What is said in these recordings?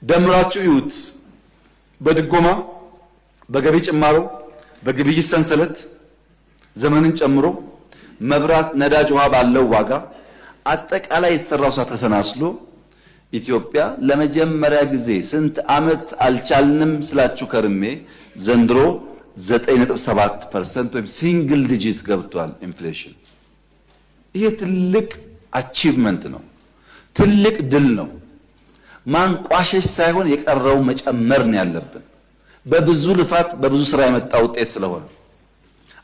ደምራችሁ እዩት። በድጎማ፣ በገቢ ጭማሮ፣ በግብይት ሰንሰለት ዘመንን ጨምሮ መብራት፣ ነዳጅ፣ ውሃ ባለው ዋጋ አጠቃላይ የተሰራው ስራ ተሰናስሎ ኢትዮጵያ ለመጀመሪያ ጊዜ ስንት ዓመት አልቻልንም ስላችሁ ከርሜ ዘንድሮ 9.7% ወይም single digit ገብቷል inflation። ይሄ ትልቅ achievement ነው፣ ትልቅ ድል ነው። ማንቋሸሽ ሳይሆን የቀረው መጨመር ነው ያለብን። በብዙ ልፋት በብዙ ስራ የመጣ ውጤት ስለሆነ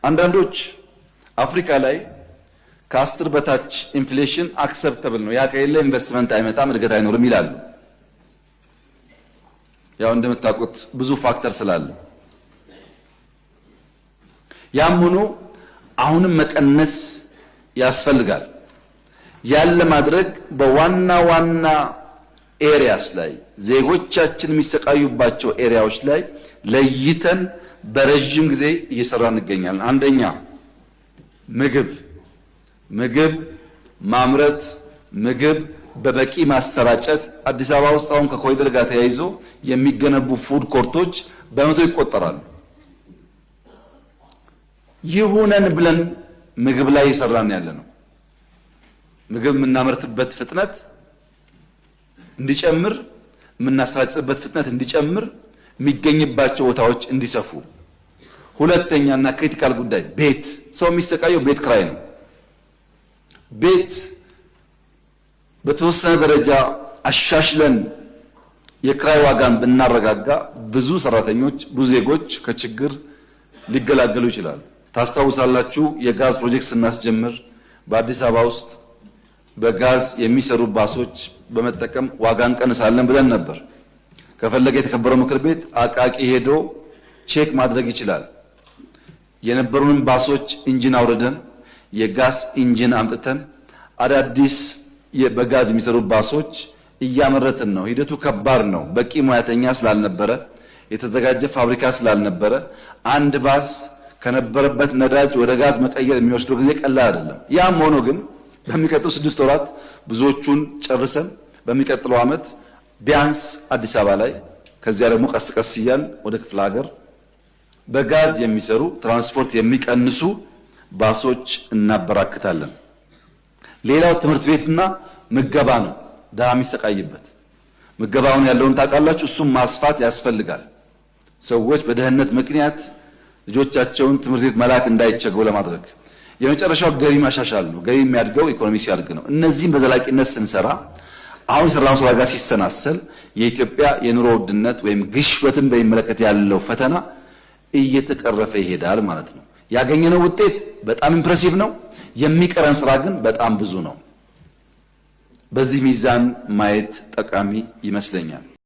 አንዳንዶች አፍሪካ ላይ ከ10 በታች inflation acceptable ነው፣ ያ ከሌለ ኢንቨስትመንት አይመጣም፣ እድገት አይኖርም ይላሉ። ያው እንደምታውቁት ብዙ factor ስላለ ያም ሆኖ አሁንም መቀነስ ያስፈልጋል። ያን ለማድረግ በዋና ዋና areas ላይ፣ ዜጎቻችን የሚሰቃዩባቸው area ዎች ላይ ለይተን በረዥም ጊዜ እየሰራን እንገኛለን። አንደኛ ምግብ፣ ምግብ ማምረት፣ ምግብ በበቂ ማሰራጨት። አዲስ አበባ ውስጥ አሁን ከኮሪደር ጋር ተያይዞ የሚገነቡ food court ኦች በመቶ ይቆጠራሉ። ይሁነን ብለን ምግብ ላይ እየሰራን ያለ ነው። ምግብ የምናመርትበት ፍጥነት እንዲጨምር፣ የምናሰራጭበት ፍጥነት እንዲጨምር፣ የሚገኝባቸው ቦታዎች እንዲሰፉ። ሁለተኛና critical ጉዳይ ቤት። ሰው የሚሰቃየው ቤት ክራይ ነው። ቤት በተወሰነ ደረጃ አሻሽለን የክራይ ዋጋን ብናረጋጋ ብዙ ሰራተኞች፣ ብዙ ዜጎች ከችግር ሊገላገሉ ይችላሉ። ታስታውሳላችሁ፣ የጋዝ ፕሮጀክት ስናስጀምር በአዲስ አበባ ውስጥ በጋዝ የሚሰሩ ባሶች በመጠቀም ዋጋ እንቀንሳለን ብለን ነበር። ከፈለገ የተከበረው ምክር ቤት አቃቂ ሄዶ check ማድረግ ይችላል። የነበሩንን ባሶች engine አውርደን የጋዝ engine አምጥተን አዳዲስ በጋዝ የሚሰሩ ባሶች እያመረትን ነው። ሂደቱ ከባድ ነው። በቂ ሙያተኛ ስላልነበረ፣ የተዘጋጀ ፋብሪካ ስላልነበረ አንድ ባስ ከነበረበት ነዳጅ ወደ ጋዝ መቀየር የሚወስደው ጊዜ ቀላል አይደለም። ያም ሆኖ ግን በሚቀጥሉ 6 ወራት ብዙዎቹን ጨርሰን በሚቀጥለው ዓመት ቢያንስ አዲስ አበባ ላይ፣ ከዚያ ደግሞ ቀስ ቀስ እያልን ወደ ክፍለ ሀገር በጋዝ የሚሰሩ ትራንስፖርት የሚቀንሱ ባሶች እናበራክታለን። ሌላው ትምህርት ቤትና ምገባ ነው። ድሃ የሚሰቃይበት ምገባውን ያለውን ታውቃላችሁ። እሱም ማስፋት ያስፈልጋል። ሰዎች በድህነት ምክንያት ልጆቻቸውን ትምህርት ቤት መላክ እንዳይቸገሩ ለማድረግ። የመጨረሻው ገቢ ማሻሻል ነው። ገቢ የሚያድገው ኢኮኖሚ ሲያድግ ነው። እነዚህም በዘላቂነት ስንሰራ አሁን የሰራነው ስራ ጋር ሲሰናሰል የኢትዮጵያ የኑሮ ውድነት ወይም ግሽበትን በሚመለከት ያለው ፈተና እየተቀረፈ ይሄዳል ማለት ነው። ያገኘነው ውጤት በጣም impressive ነው። የሚቀረን ስራ ግን በጣም ብዙ ነው። በዚህ ሚዛን ማየት ጠቃሚ ይመስለኛል።